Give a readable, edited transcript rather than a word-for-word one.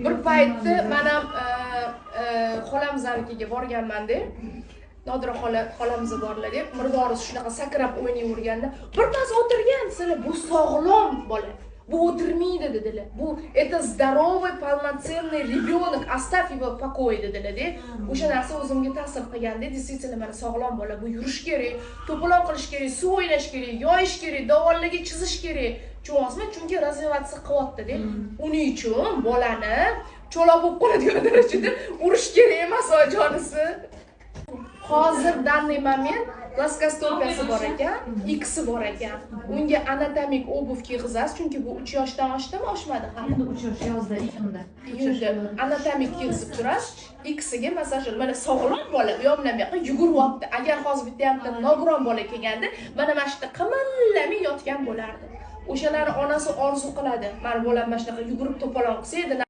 Bir paytda man ham xolamiznikiga borganmanda, Nodira xola, xolamiz borlar deb, Mirvoris shunaqa sakrab o'ynayverganda, birpas o'tirgan desalar, "Bu sog'lom bola, bu o'tirmaydi", dedilar. "Bu это здоровый, полноценный ребенок, оставь его в покое", dedilarda. O'sha narsa o'zimga ta'sir qilganda, действительно, mana sog'lom bola, bu yurish kerak, to'polon qilish kerak, suv o'ynash kerak, yoyish kerak, devorlarga chizish kerak, tushunyapsizmi? Chunki развиваться qilyaptida. Uning uchun bolani cho'loq bo'lib qoladigan darajada urish kerak emas, oyijonisi. Hozir данный момент плоскостопия si bor ekan, Xi bor ekan. Unga anatomik обувь kiygizasiz, chunki bu 3 yoshdan oshdimi, oshmadi hali? Endi 3 yosh, yozda, iyunda. Iyunda anatomik kiygizib turasiz. Xiga massaj. Mana sog'lom bola u yoq bilan bu yoqqa yuguryapti. Agar hozir bitta ham nogiron bola kelganda, mana shu yerda qimirlamay yotgan bo'lardi. O'shalarni onasi orzu qiladi, mani bolam mana shunaqa yugurib, to'polon qilsa edi.